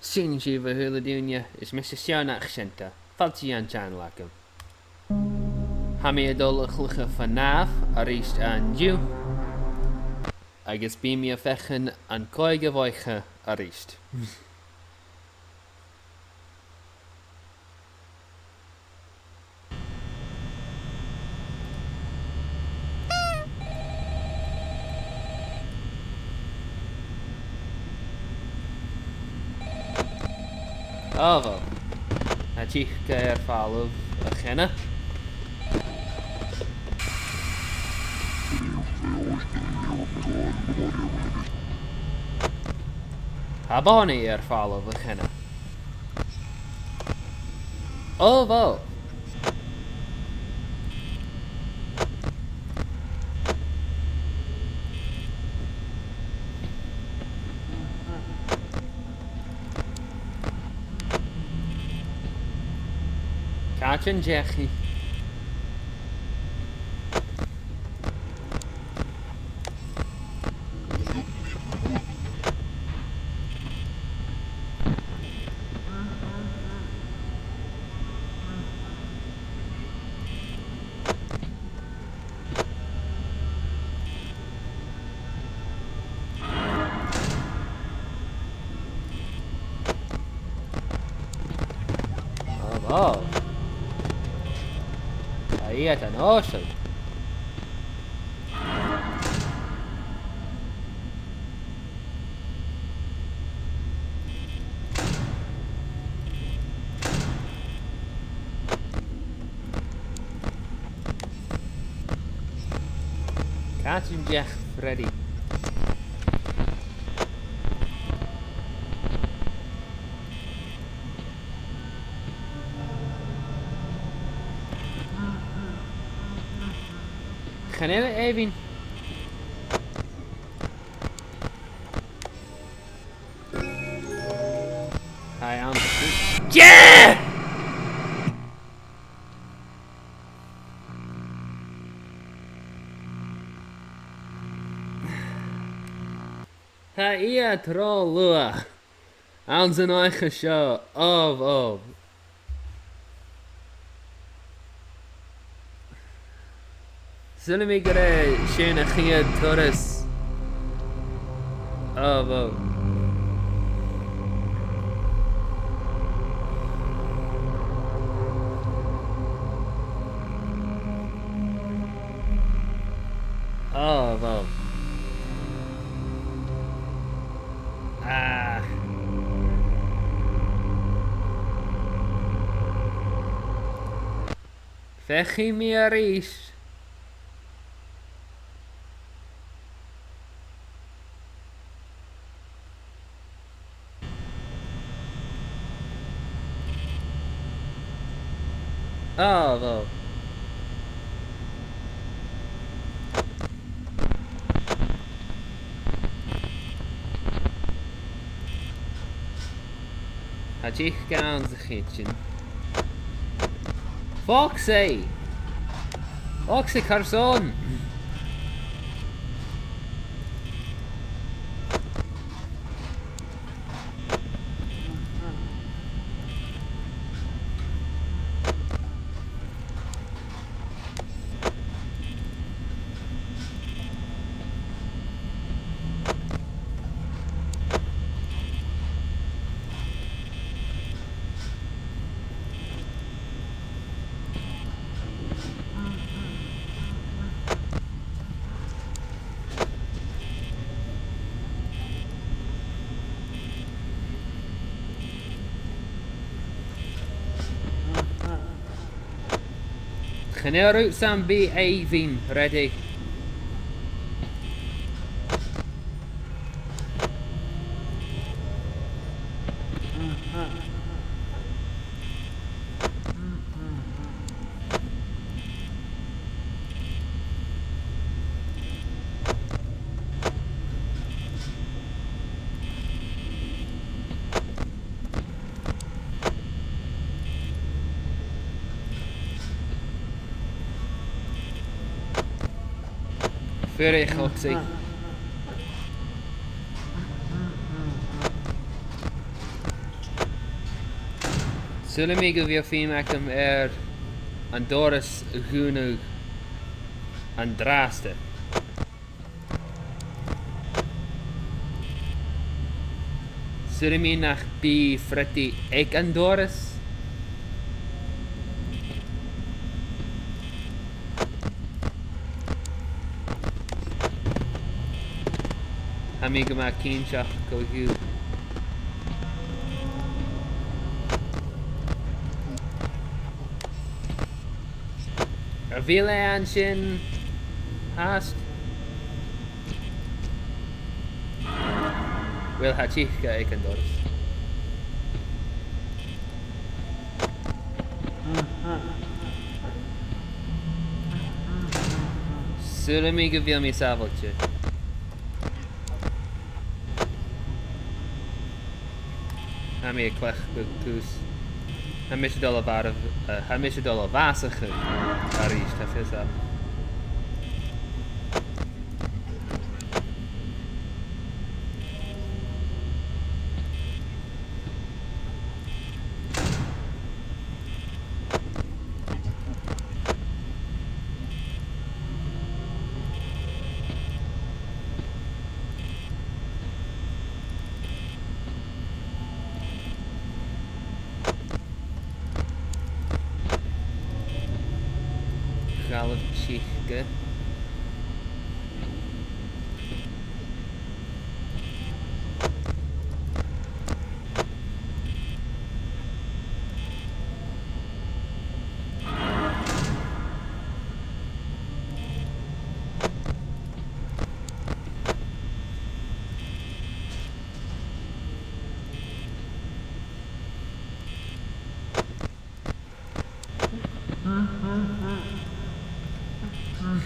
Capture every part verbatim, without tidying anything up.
Sin sibh, a h-uile duine, is mise Seonaidh Seanta. Fàilte dhan t-seanail agam. Tha mi a' dol a chluich FNAF a-rithist an-diugh, agus bidh mi a' feuchainn an Còigeamh Oidhche a-rithist. Ò, bhò. Tha teachd air falbh a cheana. Tha Bonnie air falbh a cheana. Ò, bhò. Càit an deach i? Ò, wow. Tha iad an uair sin. Càit an deach Freddy? Chan eil e, Eibhinn. Hi, I'm... Yeah! Tha iad ro luath anns an oidhche seo, ò, ò. Saoilidh mi gur e sin a' chiad turas. Ò, wow. Ò, wow. Ah. Feuchaidh mi a-rithist. Ò, wow. Tha deich gann sa chidsin. Foxy! Foxy, carson? Chan eil rud sam bith, Eibhinn, ready. Fuirich, Foxy. Saoilidh mi gu bheil feum agam air an doras a dhùnadh an-dràsta. Saoilidh mi nach bi Freddy aig an doras. Tha mi gu math cinnteach co-dhiù. A bheil e an sin fhathast? Uill, tha teagamh aig an doras. Saoilidh mi gu bheil mi sàbhailte. Tha mi a' cleachdadh cus. Tha mise a' dol a mharbh-, eh, tha mise a' dol a bhàsachadh a-rithist, tha fios agam. Dh'fhalbh teagamh.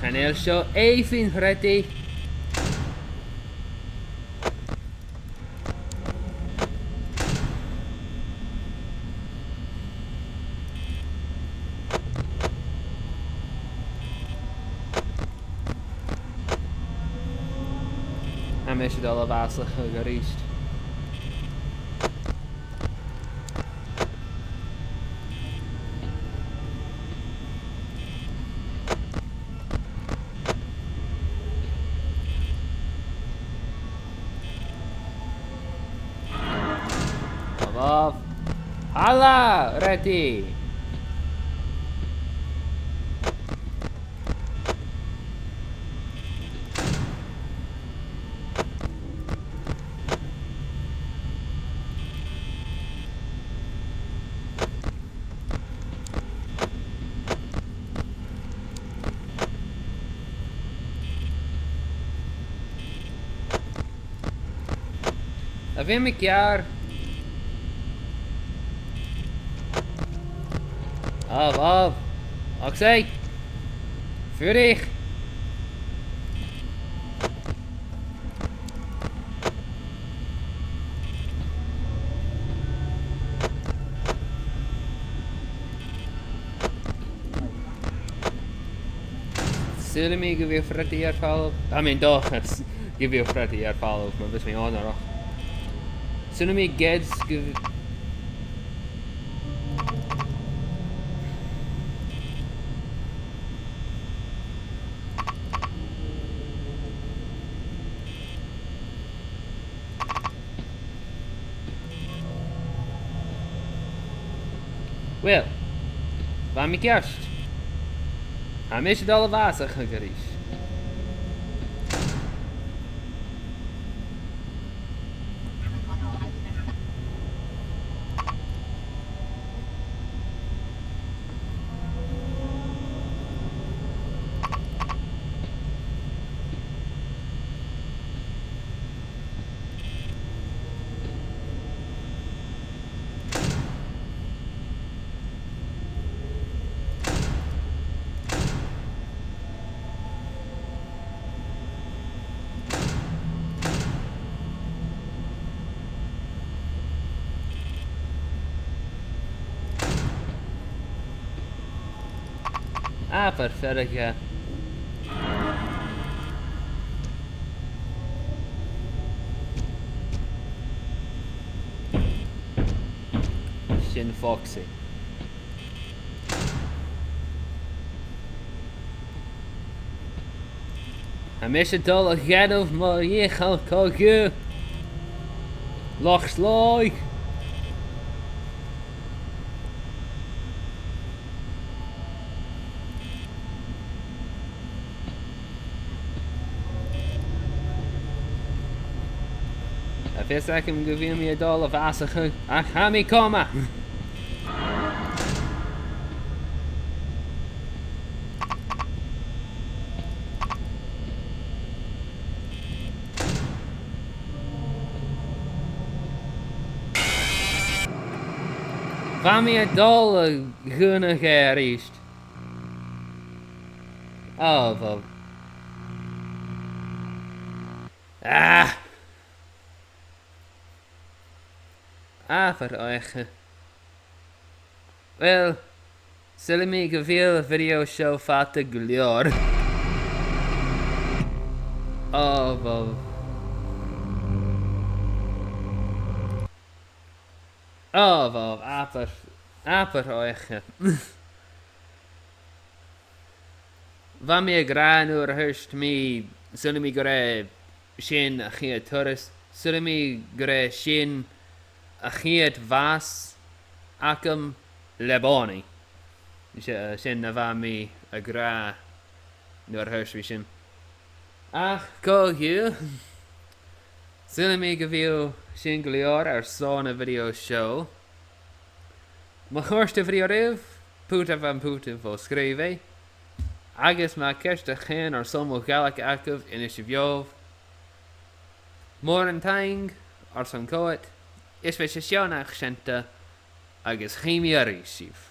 Chan eil seo èibhinn, a Fhreadaidh. Tha mise a' dol a bhàsachadh a-rithist. Above. Halla, a Fhreadaidh! A bheil mi ceàrr? Above, above. Fuchs e! Fuirich! Saoilidh mi gu bheil Freddy air falbh. I mean, dòchas gu bheil Freddy air falbh, ma bhios mi onarach. Saoilidh mi ged 's gu Uill, bha mi ceart. Tha mise a' dol a bhàsachadh a-rithist. Abair fearg e. Sin Foxy. Tha mise a' dol a dhèanamh mo dhìcheall co-dhiù. Loch Slòigh. Tha fios agam gu bheil mi a' dol a bhàsachadh, ach tha mi coma. Bha mi a' dol a dhùnadh e a-rithist. Ò, bhò. Ah! Abair oidhche. Uill, saoilidh mi gu bheil a' video seo fada gu leòr. Ò, bhò. Ò, bhò, abair, abair oidhche. Bha mi ag ràdh nuair a thuirt mi, saoilidh mi gur e sin a' chiad turas, saoilidh mi gur e sin a' chiad bhàs agam le Bonnie. Sin, sin na bha mi ag ràdh nuair a thuirt mi sin. Ach, co-dhiù, saoilidh mi gu bheil sin gu leòr airson a' video seo. Ma chòrd a' video ribh, putaibh am putan fo-sgrìobhaidh, agus ma tha ceist no dhà airson mo Ghàidhlig agaibh, innsibh dhomh. Mòran taing airson coimhead, is bidh seo an-diugh, agus chì mi a-rithist sibh.